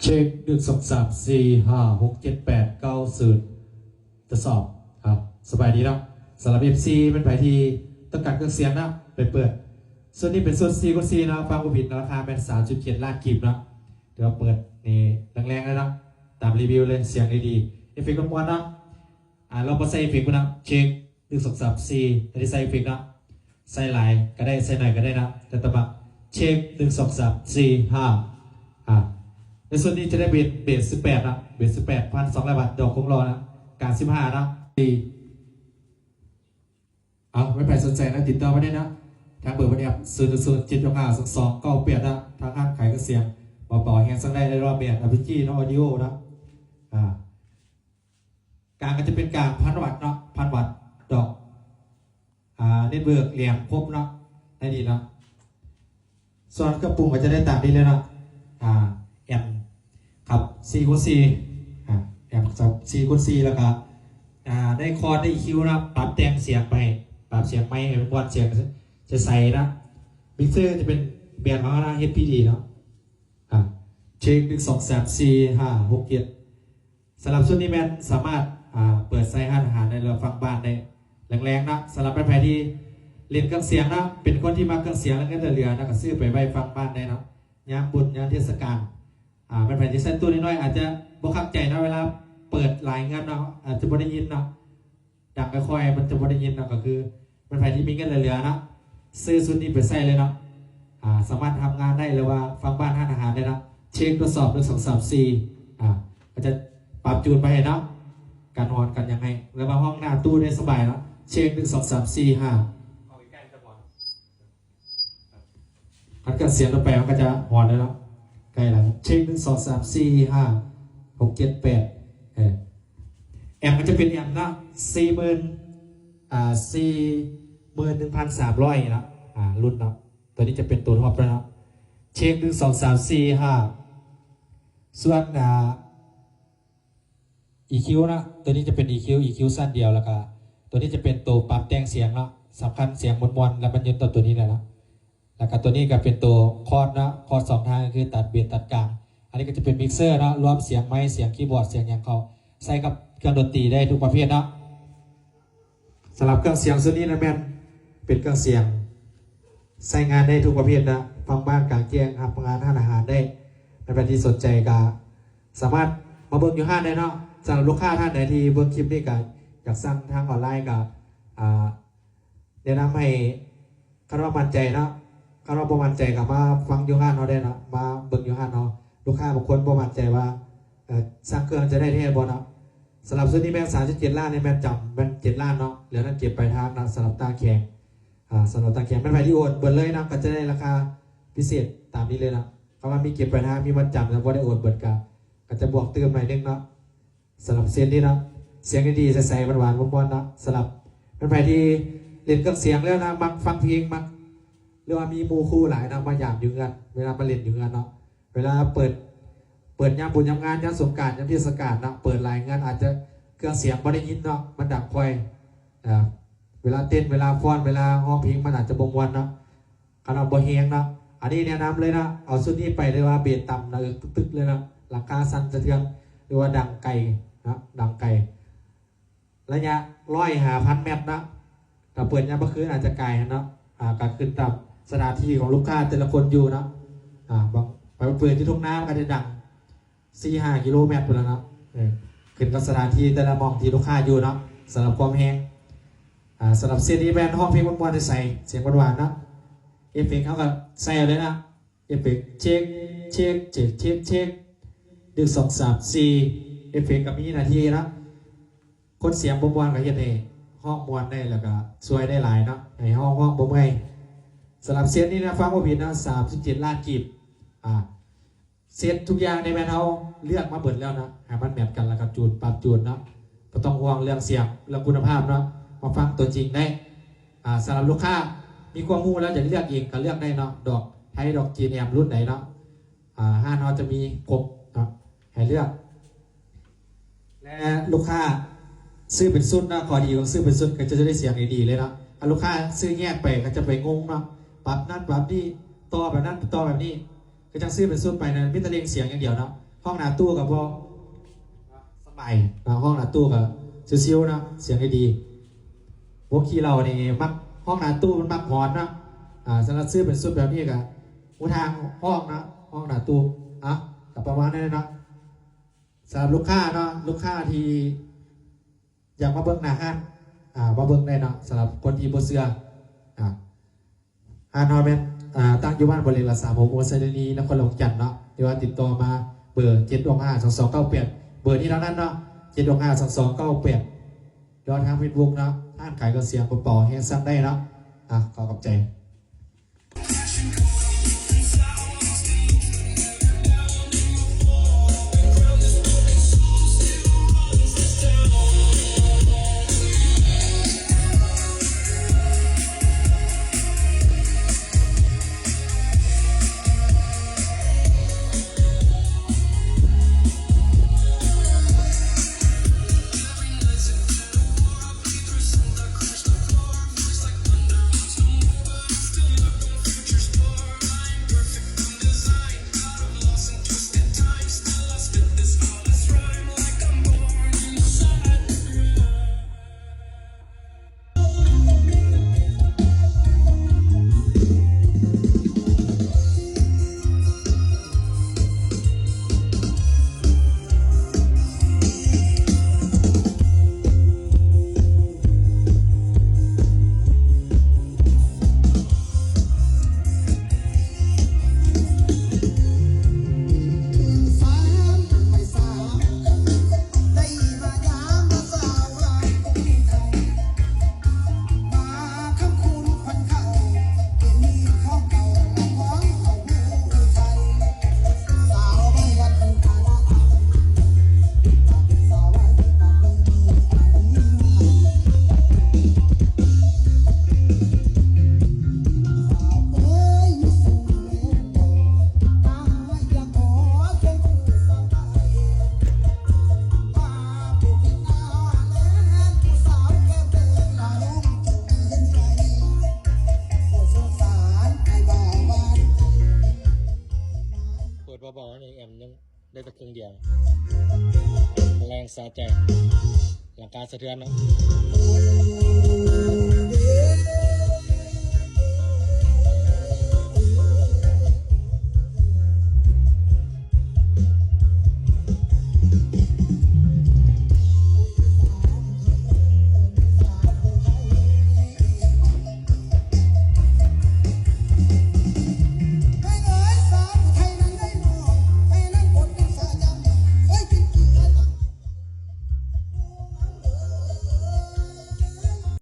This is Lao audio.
ເຊັກ ໜຶ່ງ ສອງ ສາມ ສີ່ ຫ້າ ຫົກ ເຈັດ ແປດ ເກົ້າ ສູນ ທົດສອບ. ອ່າ ສະບາຍດີເນາະ. ສຳລັບ ເອັຟ ຊີ ແມ່ນໃຜທີ່ຕ້ອງການເຄື່ອງສຽງເນາະ ໄປເປີດ. ຊຸດນີ້ເປັນຊຸດ ສີ່ ຄູນ ສີ່ ເນາະ, ຟັງບໍ່ຜິດເນາະ, ລາຄາແມ່ນ ສາມຈຸດເຈັດ ລ້ານກີບເນາະ. ຖືວ່າເປີດນີ້ແຮງໆເລີຍເນາະ, ຕາມຣີວິວເລີຍ, ສຽງດີໆ, ເອຟເຟັກມ່ວນໆເນາະ. ອ່າ ລອງບໍ່ໃສ່ເອຟເຟັກເບິ່ງເນາະ. ເຊັກ ໜຶ່ງ ສອງ ສາມ ສີ່ ອັນນີ້ໃສ່ເອຟເຟັກເນາະ, ໃສ່ຫຼາຍກໍໄດ້ ໃສ່ໜ້ອຍກໍໄດ້ເນາະ ແຕ່ຕາມມັກ. ເຊັກ ໜຶ່ງ ສອງ ສາມ ສີ່ ຫ້າ. ອ່າ ໃນສ່ວນນີ້ຈະໄດ້ເບສ ເບສສິບແປດເນາະ, ເບສສິບແປດ ພັນສອງຮ້ອຍບາດ, ດອກຄົງລໍເນາະ, ກາງສິບຫ້າເນາະ. ເອົາ ແມ່ນໃຜສົນໃຈນະ ຕິດຕໍ່ມາໄດ້ເນາະ ທາງເບີໂທລສັບ ສູນ ສູນ ເຈັດ ຫົກ ຫ້າ ສອງ ສອງ ເກົ້າ ແປດເນາະ, ທາງຮ້ານຂາຍເຄື່ອງສຽງ ບໍ່ເປົ່າແຮງສັ່ງໄດ້ ຫຼືວ່າແບບ ອາພີຈີ ເນາະ ອອດີໂອເນາະ. ອ່າ ກາງກໍຈະເປັນກາງພັນວັດເນາະ, ພັນວັດ ດອກ ອ່າ ເນັດເວີກແຫຼມຄົບເນາະ ໃນນີ້ເນາະ. ສ່ວນເຄື່ອງປຸງກໍຈະໄດ້ຕາມນີ້ເລີຍເນາະ. ອ່າ ແອມຂັບສີ່ຄູນສີ່ ອ່າ ແອມຂັບສີ່ຄູນສີ່ ແລ້ວກໍ ອ່າ ໄດ້ຄອດ ໄດ້ ອີຄິວ ເນາະ, ປັບແຕ່ງສຽງໄປ ປັບສຽງໄມໃຫ້ມັນມ່ວນ ສຽງໃສໆເນາະ. ມິກເຊີຈະເປັນແບຣນຂອງເຮົາເນາະ ເອັດ ພີ ດີ ເນາະ. ອ່າ ເຊັກ ໜຶ່ງ ສອງ ສາມ ສີ່ ຫ້າ ຫົກ ເຈັດ. ສຳລັບຊຸດນີ້ແມ່ນສາມາດ ອ່າ ເປີດໃສ່ຮ້ານອາຫານໄດ້ ຫຼືວ່າຟັງບ້ານໄດ້ແຮງໆເນາະ. ສຳລັບແມ່ນໃຜທີ່ຫຼິ້ນເຄື່ອງສຽງເນາະ, ເປັນຄົນທີ່ມັກເຄື່ອງສຽງ ແລະ ເງິນເຫຼືອໆເນາະ, ກໍຊື້ໄປໄວ້ຟັງບ້ານໄດ້ເນາະ, ຍາມບຸນຍາມເທດສະການ. ອ່າ ແມ່ນໃຜທີ່ໃຊ້ຕູ້ນ້ອຍໆ ອາດຈະບໍ່ຄັກໃຈເນາະ, ເວລາເປີດຫຼາຍເງິນເນາະ ອາດຈະບໍ່ໄດ້ຍິນເນາະ, ດັງຄ່ອຍໆ ມັນຈະບໍ່ໄດ້ຍິນເນາະ. ກໍຄື ແມ່ນໃຜທີ່ມີເງິນເຫຼືອໆເນາະ, ຊື້ຊຸດນີ້ໄປໃຊ້ເລີຍເນາະ. ອ່າ ສາມາດທຳງານໄດ້ ຫຼືວ່າຟັງບ້ານຮ້ານອາຫານໄດ້ເນາະ. ເຊັກ ທົດສອບ ໜຶ່ງ ສອງ ສາມ ສີ່. ອ່າ ກໍຈະປັບຈູນໄປໃຫ້ເນາະ, ການຮ້ອນ ການຫຍັງໃຫ້ ຫຼືວ່າຮ້ອງໜ້າຕູ້ໄດ້ສະບາຍເນາະ. ເຊັກ ໜຶ່ງ ສອງ ສາມ ສີ່ ຫ້າ. ຄັນເກີດສຽງລົງໄປ ມັນກໍຈະຮ້ອນແລ້ວເນາະ. ໃກ້ແລ້ວ ເຊັກ ໜຶ່ງ ສອງ ສາມ ສີ່ ຫ້າ ຫົກ ເຈັດ ແປດ. ເອີ ແອມມັນຈະເປັນແອມເນາະ ສີ່ໝື່ນ ອ່າ ສີ່ໝື່ນໜຶ່ງພັນສາມຮ້ອຍເນາະ ອ່າ ລຸ້ນເນາະ. ຕົວນີ້ຈະເປັນຕົວທັອບເນາະ. ເຊັກ ໜຶ່ງ ສອງ ສາມ ສີ່ ຫ້າ. ສ່ວນ ອ່າ ອີຄິວເນາະ, ຕົວນີ້ຈະເປັນອີຄິວ ອີຄິວຊັ້ນດຽວ, ແລ້ວກະຕົວນີ້ຈະເປັນໂຕປັບແຕ່ງສຽງເນາະ, ສຳຄັນສຽງມ່ວນໆ ແລ້ວມັນຍືນຕໍ່ຕົວນີ້ແຫຼະເນາະ. ແລ້ວກະຕົວນີ້ກະເປັນໂຕຄອດເນາະ, ຄອດສອງທາງ ຄືຕັດເບສຕັດກາງ. ອັນນີ້ກະຈະເປັນມິກເຊີເນາະ, ລວມສຽງໄມ ສຽງຄີບອດ ສຽງຫຍັງເຂົ້າ ໃສ່ກັບເຄື່ອງດົນຕີໄດ້ທຸກປະເພດເນາະ. ສຳລັບເຄື່ອງສຽງຊຸດນີ້ນະ ແມ່ນເປັນເຄື່ອງສຽງໃຊ້ງານໄດ້ທຸກປະເພດນະ, ຟັງບ້ານກາງແຈ້ງ, ຮັບງານຮ້ານອາຫານໄດ້. ແມ່ນໃຜທີ່ສົນໃຈກະສາມາດມາເບິ່ງຢູ່ຮ້ານໄດ້ເນາະ. ສຳລັບລູກຄ້າທ່ານໃດທີ່ເບິ່ງຄລິບນີ້ກະຢາກສັ່ງທາງອອນລາຍກະ ອ່າ ແນະນຳໃຫ້ ຄັນວ່າໝັ້ນໃຈເນາະ, ຄັນວ່າບໍ່ໝັ້ນໃຈກໍມາຟັງຢູ່ຮ້ານເຮົາໄດ້ເນາະ, ມາເບິ່ງຢູ່ຮ້ານເຮົາ. ລູກຄ້າບາງຄົນບໍ່ໝັ້ນໃຈວ່າ ເອີ ສັ່ງເຄື່ອງຈະໄດ້ແທ້ບໍ່ເນາະ. ສຳລັບຊຸດນີ້ແມ່ນ ສາມຈຸດເຈັດລ້ານນີ້ ແມ່ນຈຳແມ່ນເຈັດລ້ານເນາະ, ເຫຼືອນັ້ນເກັບປາຍທາງນະ. ສຳລັບຕ່າງແຂວງ ອ່າ ສຳລັບຕ່າງແຂວງ ແມ່ນໃຜທີ່ໂອນເບິດເລີຍນະ ກໍຈະໄດ້ລາຄາພິເສດຕາມນີ້ເລີຍນະ. ຄຳວ່າມີເກັບປາຍທາງ ມີມັດຈຳ ແລ້ວບໍ່ໄດ້ໂອນເບິດ ກໍ ກໍຈະບວກຕື່ມໜ້ອຍໜຶ່ງເນາະ. ສຳລັບເຊດນີ້ເນາະ, ສຽງດີໆ ໃສໆ ຫວານໆ ມ່ວນໆ ເນາະ. ສຳລັບແມ່ນໃຜທີ່ຫຼິ້ນເຄື່ອງສຽງແລ້ວນະ, ມັກຟັງເພງ, ມັກ ຫຼືວ່າມີໝູ່ຄູ່ຫຼາຍນະ, ມາຢາມຢູ່ເຮືອນ, ເວລາມາຫຼິ້ນຢູ່ເຮືອນເນາະ, ເວລາເປີດ ເປີດຍາມບຸນຍາມງານ, ຍາມສົງການ, ຍາມເທດສະການເນາະ, ເປີດຫຼາຍເຮືອນອາດຈະເຄື່ອງສຽງບໍ່ໄດ້ຍິນເນາະ, ມັນດັງຄ່ອຍ. ເວລາເຕັ້ນ, ເວລາຟ້ອນ, ເວລາຮ້ອງເພງ ມັນອາດຈະບໍ່ມ່ວນເນາະ. ຄັນວ່າບໍ່ແຮງເນາະ, ອັນນີ້ແນະນຳເລີຍເນາະ, ເອົາຊຸດນີ້ໄປເລີຍວ່າເບສຕ່ຳນະ, ເອີ ຕຶກໆ ເລີຍເນາະ, ຫຼັງຄາສັ່ນສະເທືອນ ຫຼືວ່າດັງໄກເນາະ, ດັງໄກ. ໄລຍະຮ້ອຍຫາພັນແມັດເນາະ, ຖ້າເປີດຍາມກາງຄືນອາດຈະໄກຫັ້ນເນາະ, ອ່າ ກໍຂຶ້ນຕາມສະຖານທີ່ຂອງລູກຄ້າແຕ່ລະຄົນຢູ່ເນາະ. ອ່າ ບາງ ໄປເປີດຢູ່ທົ່ງນາ ມັນກໍຈະດັງສີ່ຫ້າກິໂລແມັດພຸ້ນລະເນາະ, ເອີ ຂຶ້ນກັບສະຖານທີ່ແຕ່ລະໝ່ອງທີ່ລູກຄ້າຢູ່ເນາະ. ສຳລັບຄວາມແຮງ ອ່າ ສຳລັບເຊດນີ້ແມ່ນຮ້ອງເພງມ່ວນໆ ໃສໆ ສຽງຫວານໆ ເນາະ. ເອຟເຟັກເຮົາກໍໃສ່ເອົາເລີຍເນາະ, ເອຟເຟັກ ເຊັກ ເຊັກ ເຈັກ ເຈັກ ເຈັກ ໜຶ່ງ ສອງ ສາມ ສີ່. ເອຟເຟັກກໍມີໜ້າທີ່ເນາະ, ຄົນສຽງບໍ່ມ່ວນກໍເຮັດໃຫ້ຮ້ອງມ່ວນໄດ້ ແລ້ວກໍຊ່ວຍໄດ້ຫຼາຍເນາະ, ໃຫ້ເຮົາຮ້ອງບໍ່ເມື່ອຍ. ສຳລັບເຊດນີ້ນະ ຟັງບໍ່ຜິດເນາະ, ສາມສິບເຈັດລ້ານກີບ. ອ່າ ເຊັດທຸກຢ່າງນີ້ແມ່ນເຮົາເລືອກມາເບິດແລ້ວເນາະ, ໃຫ້ມັນແມັດກັນ ແລ້ວກໍຈູນ ປັບຈູນເນາະ, ບໍ່ຕ້ອງຫ່ວງເລື່ອງສຽງ ເລື່ອງຄຸນນະພາບເນາະ, ມາຟັງຕົວຈິງໄດ້. ອ່າ ສຳລັບລູກຄ້າມີຄວາມຮູ້ແລ້ວ ຢາກເລືອກເອງກໍເລືອກໄດ້ເນາະ, ດອກໄທ ດອກຈີນ ແອມ ລຸ້ນໃດເນາະ, ອ່າ ຮ້ານເຮົາຈະມີຄົບເນາະ ໃຫ້ເລືອກ. ແລະ ລູກຄ້າຊື້ເປັນຊຸດເນາະ, ຂໍ້ດີຂອງຊື້ເປັນຊຸດກໍຈະໄດ້ສຽງດີໆ ເລີຍເນາະ. ຄັນລູກຄ້າຊື້ແຍກໄປກໍຈະໄປງົງເນາະ, ປັບນັ້ນປັບນີ້ ຕໍ່ແບບນັ້ນ ຕໍ່ແບບນີ້, ຄືຈັ່ງຊື້ເປັນຊຸດໄປນະ ມີແຕ່ເລັ່ງສຽງຢ່າງດຽວເນາະ. ຮ້ອງໜ້າຕູ້ກໍບໍ່ສະບາຍເນາະ, ຮ້ອງໜ້າຕູ້ກໍຊິວໆເນາະ, ສຽງດີໆ. ວົງຂີ້ເຫຼົ້ານີ້ມັກ, ຮ້ອງໜ້າຕູ້ມັນມັກຫອນເນາະ. ອາ ສຳລັບຊື້ເປັນຊຸດແບບນີ້ກໍຮູ້ທາງຮ້ອງເນາະ, ຮ້ອງໜ້າຕູ້. ເອົາ ກໍປະມານນັ້ນເນາະ. ສຳລັບລູກຄ້າເນາະ, ລູກຄ້າທີ່ຢາກມາເບິ່ງໜ້າຮ້ານ ອາ ມາເບິ່ງໄດ້ເນາະ, ສຳລັບຄົນທີ່ບໍ່ເຊື່ອ. ອາ ຮ້ານເຮົາແມ່ນ ອາ ຕັ້ງຢູ່ບ້ານບົວເຫຼັກ ຫຼັກສາມຫົກ ເມືອງໄຊທານີ ນະຄອນຫຼວງວຽງຈັນເນາະ, ຫຼືວ່າຕິດຕໍ່ມາເບີ ເຈັດຫົກຫ້າ ສອງສອງເກົ້າແປດ ເບີນີ້ເທົ່ານັ້ນເນາະ, ເຈັດຫົກຫ້າ ສອງສອງເກົ້າແປດ ຫຼືວ່າທາງເຟສບຸກເນາະ, ຮ້ານຂາຍເຄື່ອງສຽງ ບໍ່ເປົ່າແຮງສັ່ງໄດ້ເນາະ. ອາ ຂໍຂອບໃຈ. ເປີດເບົາໆ ນີ້ແອມຍັງໄດ້ແຕ່ເຄິ່ງດຽວ ແຮງສະໃຈ ຫຼັງຄາສະເທືອນເນາະ.